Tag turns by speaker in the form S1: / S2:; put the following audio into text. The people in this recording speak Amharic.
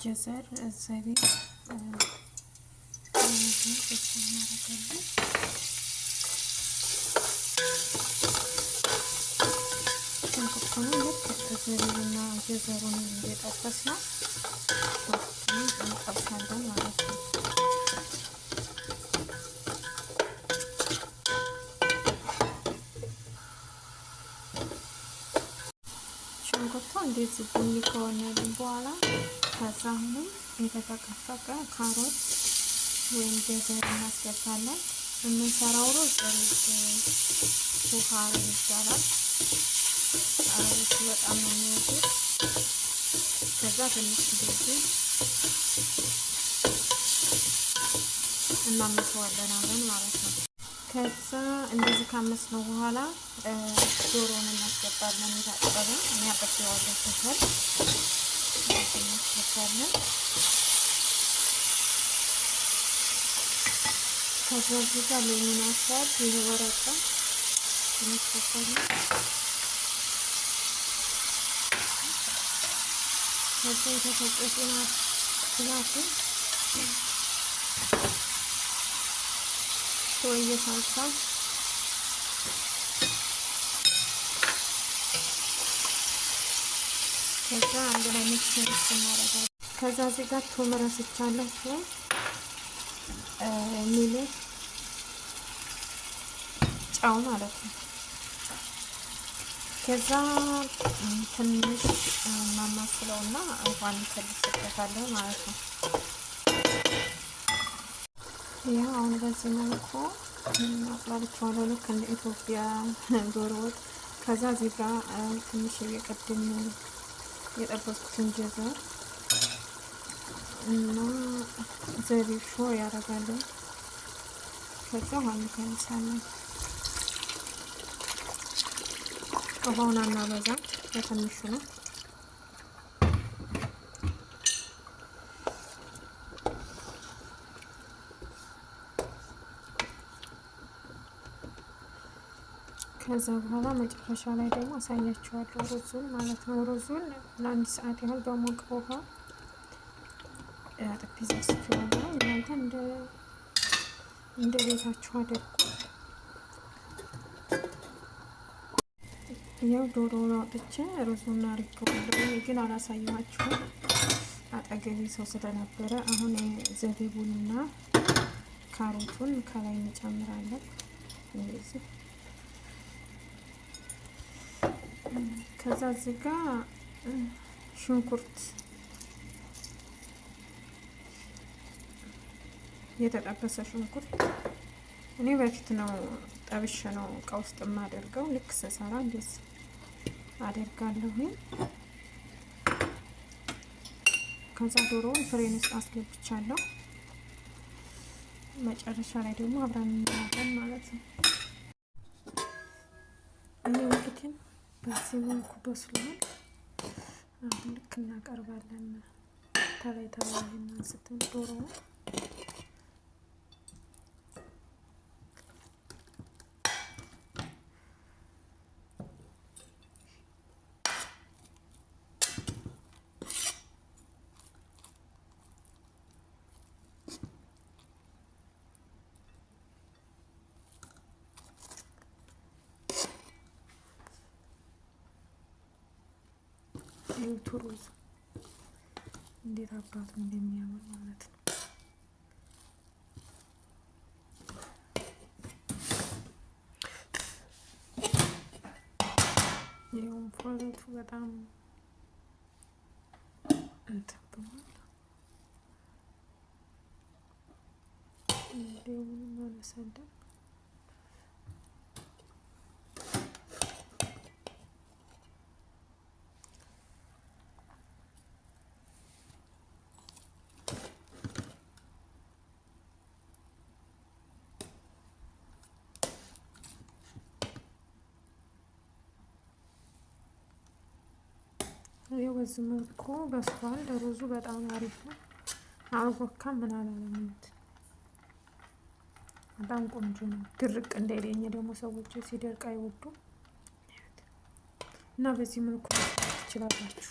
S1: جزر زبيب እናደርጋለን። ሽንኩርቱን ልክ ዘቢቡና ጀዘሩን እንደጠበስ ነው ሽንኩርቱን እንጠብሳለን ማለት ነው። ሽንኩርቱ እንደዚህ ቡኒ ከሆነልን በኋላ ከዛ አሁንም የተፈቀፈቀ ካሮት ወይም جزر እናስገባለን። የምንሰራው ሩዝ رز بخار ይባላል። አረቦቹ በጣም ነው የሚወዱት። ከዛ ትንሽ እንደዚህ እናመሰዋለን አብረን ማለት ነው። ከዛ እንደዚህ ካመስነው በኋላ ዶሮውን እናስገባለን። የታጠበ እኔ አጥቤዋለሁ። ከሰል እናስገባለን። ከዛ እዚህ ጋር ليمون أسود ይሄ ورقة እናስገባለን። ከዛ የተፈጨ ቲማቲም شوية صلصة ከዛ አንድ ላይ mix mix እናደርጋለን። ከዛ እዚህ ጋር ثوم ረስቻለሁ። ملح ጨው ማለት ነው። ከዛ ትንሽ እናማስለውና ውሃ እንከልስበታለን ማለት ነው። ያው አሁን በዚህ መልኩ አቁላልቼዋለሁ ልክ እንደ ኢትዮጵያ ዶሮ ወጥ። ከዛ እዚህ ጋር ትንሽ የቅድም የጠበስኩትን جزر እና زبيب شوي ያደርጋለሁ። ከዛ ውሃ እንከልሳለን። ውሃውን አናበዛም፣ በትንሹ ነው። ከዛ በኋላ መጨረሻ ላይ ደግሞ አሳያችኋለሁ ሩዙን ማለት ነው። ሩዙን ለአንድ ሰዓት ያህል በሞቀ ውሃ አጥቤ ዘፍዝፌዋለሁ። እናንተ እንደ ቤታችሁ አድርጉ። ያው ዶሮውን አውጥቼ ሩዙን አድርጌዋለሁ። ግን አላሳየኋችሁም አጠገቤ ሰው ስለነበረ። አሁን ዘቢቡንና ካሮቱን ከላይ እንጨምራለን እንደዚህ። ከዛ እዚህ ጋ ሽንኩርት የተጠበሰ ሽንኩርት እኔ በፊት ነው ጠብሼ ነው እቃ ውስጥ የማደርገው። ልክ ስሰራ እንደዚህ አደርጋለሁኝ። ከዛ ዶሮውን فرن ውስጥ አስገብቻለሁ። መጨረሻ ላይ ደግሞ አብረን እናያለን ማለት ነው። እኔ እንግዲህ በዚህ መልኩ በስሏል። አሁን ልክ እናቀርባለን። ተለይ ተለይ አንስተን ዶሮውን እዩት ሩዙ እንዴት አባቱ እንደሚያምር ማለት ነው። ይኸውም እንፋሎቱ በጣም እንትን ብሏል። እንዲሁም እናነሳለን። ይኸው በዚህ መልኩ በስሏል። ሩዙ በጣም አሪፍ ነው። አልቦካም ምን አላለም። በጣም ቆንጆ ነው። ድርቅ እንዳይለኝ ደግሞ ሰዎች ሲደርቅ አይወዱም እና በዚህ መልኩ ትችላላችሁ።